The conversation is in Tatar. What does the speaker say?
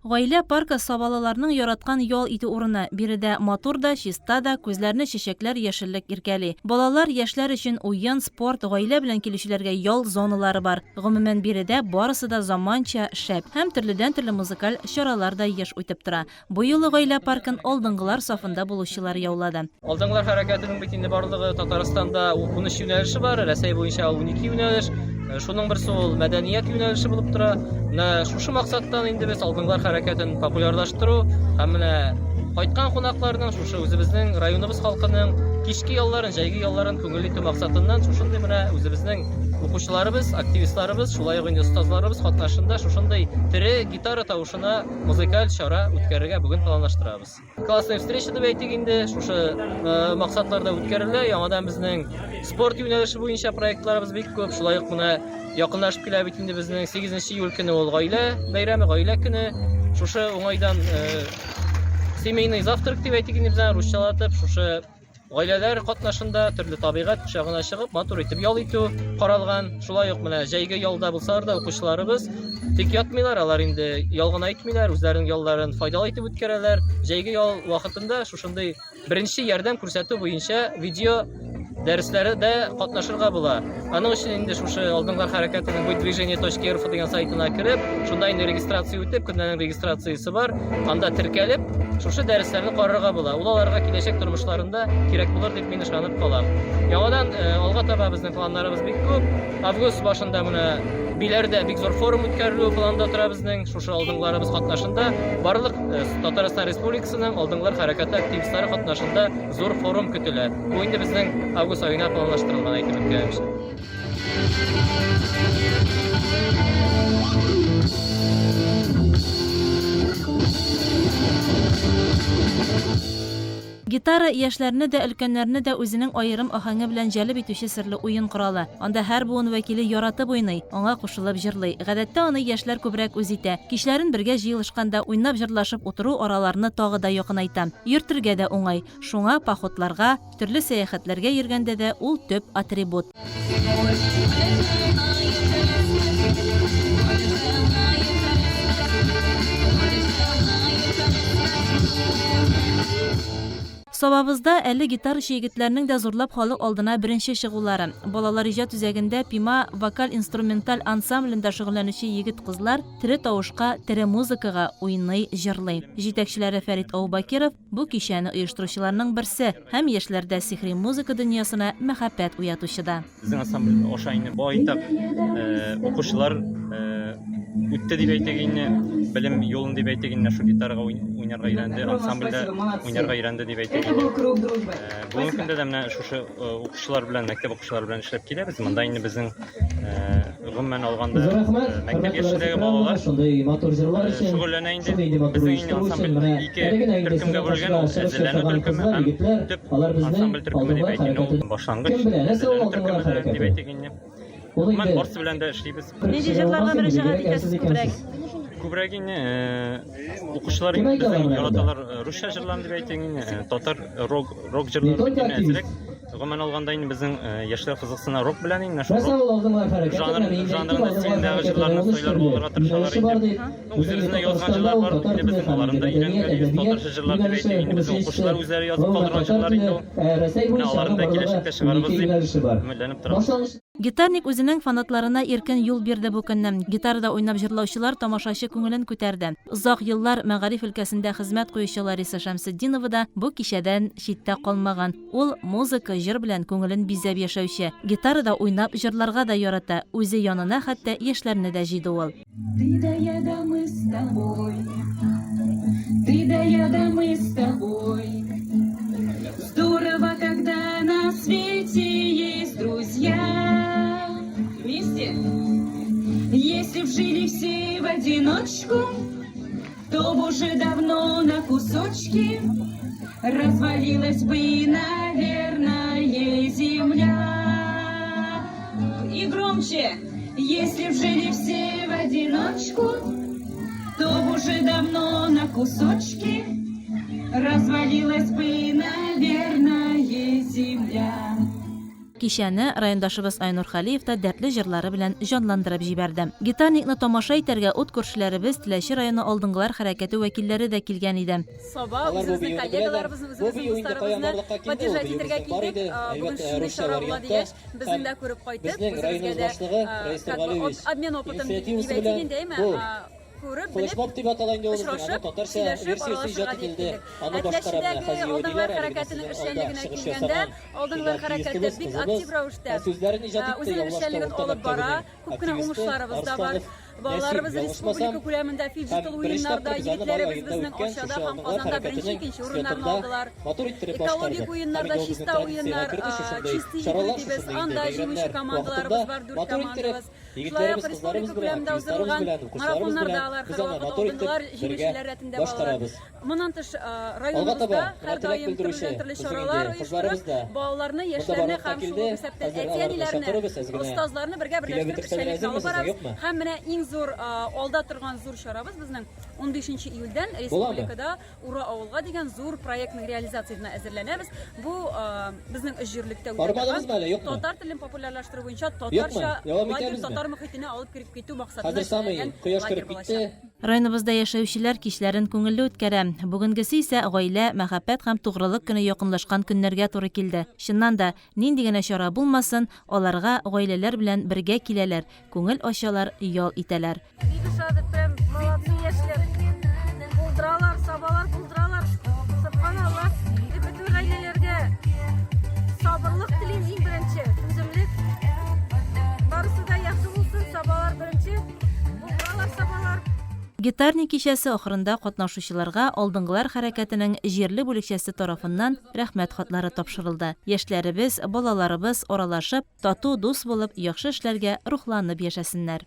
Гаилә паркы сабалыларның яраткан ял итү урыны. Биредә матур да, чиста да, күзләрне чәчәкләр, яшеллек иркәли. Балалар, яшьләр өчен уен, спорт, гаилә белән килүчеләргә ял зоналары бар. Гомумән, биредә барысы да заманча, шәп. Һәм төрледән-төрле музыкаль чаралар да еш үтеп тора. Бу юлы гаилә паркын алдынгылар сафында булучылар яулады. Алдынгылар хәрәкәтенең бит инде барлыгы Татарстанда 13 юнәлеше бар, Рәсәй буенча 12 юнәлеш. Шуның берсе ул мәдәният юнәлеше булып тора. Менә шушы максаттан инде без алдынгылар хәрәкәтен популярлаштыру һәм менә кайткан кунакларның, шушы үзебезнең районыбыз халкының кичке ялларын, җәйге ялларын күңелле итү максатыннан шушындый менә үзебезнең укучыларыбыз, активистларыбыз, шулай ук инде остазларыбыз катнашында шушындый тере гитара тавышына музыкаль чара үткәрергә бүген планлаштырабыз. Классная встреча дип әйтик инде, шушы э, максатларда үткәрелә. Яңадан безнең спорт юнәлеше буенча проектларыбыз бик күп. Шулай ук менә якынлашып килә бит инде безнең 8 июль көне ул гаилә бәйрәме, гаилә көне. Шушы уңайдан э, семейный завтрак дип әйтик инде безнең русчалатып, шушы Гаиләләр катнашында төрле табигать кочагына чыгып, матур итеп ял итү каралган. Шулай ук менә җәйге ялда булсалар да укучыларыбыз тик ятмыйлар, алар инде ял гына итмиләр, үзләренең ялларын файдалы итеп үткәрәләр. Җәйге ял вакытында шушындый беренче ярдәм күрсәтү буенча видео дәресләре дә катнашырга була. Аның өчен инде шушы Алдынгылар хәрәкәтенең будьдвижение.рф дигән сайтына кереп, шунда инде регистрация үтеп, көннәрнең регистрациясе бар, анда теркәлеп, шушы дәресләрне карарга була. Ул аларга киләчәк тормышларында кирәк булыр дип мин ышанып калам. Яңадан э, алга таба безнең планнарыбыз бик күп. Август башында менә Биләрдә бик зур форум үткәрелү планда тора безнең. Шушы алдынгыларыбыз катнашында барлык э, Татарстан Республикасының алдынгылар хәрәкәте активистлары катнашында зур форум көтелә. Бу инде безнең август аена планлаштырылган әйтеп үткәнемчә. Гитара яшьләрне дә, өлкәннәрне дә үзенең аерым аһәңе белән җәлеп итүче серле уен коралы. Анда һәр буын вәкиле яратып уйный, аңа кушылып җырлый. Гадәттә аны яшьләр күбрәк үз итә. Кичләрен бергә җыелышканда уйнап-җырлашып утыру араларны тагы да якынайта. Йөртергә дә уңай. Шуңа походларга, төрле сәяхәтләргә йөргәндә дә ул төп атрибут. Сабабызда әле гитарачы егетләрнең дә зурлап халык алдына беренче чыгулары. Балалар иҗат үзәгендә Пима вокаль-инструменталь ансамблендә шөгыльләнүче егет-кызлар тере тавышка, тере музыкага уйный, җырлый. Җитәкчеләре Фәрит Аубакиров, Бу кичәне оештыручыларның берсе һәм яшьләрдә сихри музыка дөньясына мәхәббәт уятучы да. Безнең ансамбль аша инде байтак укучылар үтте дип әйтик инде, белем юлын дип әйтик инде, шул гитарага уйнарга өйрәнде, ансамбльдә уйнарга өйрәнде дип әйтик инде. Бүгенге көндә дә менә шушы укучылар белән, мәктәп укучылары белән эшләп киләбез. Монда инде безнең Гомумән алганда, мәктәп яшендәге балалар шөгыльләнә инде. Безнең инде ансамбль ике төркемгә бүлгән, ул әзерләнү төркеме һәм төп ансамбль төркеме дип әйтик. Ул башлангыч әзерләнү төркеме дә дип әйтик инде. Гомумән, барысы белән дә эшлибез. Нинди җырларга мөрәҗәгать итәсез күбрәк? Күбрәк инде укучылар инде безнең яраталар русча җырларны дип әйтик инде, татар рок рок җырлары бит инде әзрәк. Гомумән алганда инде безнең яшьләр кызыксына рок белән инде шул рок жанр жанрында стилендәге җырларны сайлар булырга тырышалар инде. Үзебезнең язган җырлар бар инде безнең аларын да өйрәнгәлибез. Татарча җырлар дип әйтик инде безнең укучылар үзләре язып калдырган җырлар инде ул. Менә аларын да киләчәктә чыгарырбыз дип өметләнеп торабыз. Гитарник үзенең фанатларына иркен юл бирде бу көнне. Гитарада уйнап җырлаучылар тамашачы күңелен күтәрде. Озак еллар мәгариф өлкәсендә хезмәт куючы Лариса Шәмсетдинова да бу кичәдән читтә калмаган. Ул, музыка, җыр белән күңелен бизәп яшәүче. Гитарада уйнап җырларга да ярата, үзе янына хәтта яшьләрне дә җыйды ул. Ты да я да мы с тобой, Ты да я да мы с тобой. Здорово, когда на свете есть друзья. Вместе. Если б жили все в одиночку, то б уже давно на кусочки развалилась бы, наверное, земля. И громче, если б жили все в одиночку, то б уже давно на кусочки развалилась бы, наверное, земля. Кичәне райондашыбыз Айнур Хәлиев та дәртле җырлары белән җанландырып җибәрде. Гитарникны тамаша итәргә ут күршеләребез Теләче районы Алдынгылар хәрәкәте вәкилләре дә килгән иде. Саба, үзебезнең коллегаларыбызны, үзебезнең дусларыбызны поддержать итәргә килдек. Бүген шундый чара була дигәч, безнең дә күреп кайтып, үзебезгә дә как бы обмен опытом дип әйтик инде, әйме? Күреп, белеп, очрашып, сөйләшеп, аралашырга дип килдек. Ә Теләчедәге Алдынгылар хәрәкәтенең эшчәнлегенә килгәндә, Алдынгылар хәрәкәте бик актив рәвештә үзенең эшчәнлеген алып бара, күп кенә уңышларыбыз да бар. Балаларыбыз республика күләмендә фиджитал уеннарда, егетләребез безнең Арчада һәм Казанда беренче, икенче урыннарны алдылар. Экологик уеннарда чиста уеннар, чистые игры дибез, анда җиңүче командаларыбыз бар, дүрт командабыз. Шулай ук республика күләмендә уздырылган марафоннарда алар һәрвакыт алдынгылар, җиңүчеләр рәтендә балалар. Моннан тыш, районыбызда һәрдаим төрледән-төрле чаралар оештырып, балаларны, яшьләрне һәм шул ук исәптән әти-әниләрне, остазларны бергә берләштереп эшчәнлекне алып барабыз. Һәм менә иң зур, алда торган зур чарабыз безнең 15 июльдән республикада Ура авылга дигән зур проектның реализациясенә әзерләнәбез. Бу безнең өч җирлектә үтә торган татар телен популярлаштыру буенча татарча лагерь татар мохитенә алып кереп китү максатында эшләнгән лагерь булачак. Районыбызда яшәүчеләр кичләрен күңелле үткәрә. Бүгенгесе исә Гаилә, мәхәббәт һәм тугрылык көне якынлашкан көннәргә туры килде. Чыннан да, нинди генә чара булмасын, аларга гаиләләр белән бергә киләләр, күңел ачалар, ял итәләр. Бик ошады, прям молодцы яшьләр. Булдыралар, сабалар, булдыралар. Субханалла. Бөтен гаиләләргә сабырлык телим иң беренче, түземлек. Барысы да яхшы булсын, сабалар беренче. Булдыралар сабалар. Гитарник кичәсе ахырында катнашучыларга Алдынгылар хәрәкәтенең җирле бүлекчәсе тарафыннан Рәхмәт хатлары тапшырылды. Яшьләребез, балаларыбыз аралашып, тату, дус булып, яхшы эшләргә рухланып яшәсеннәр.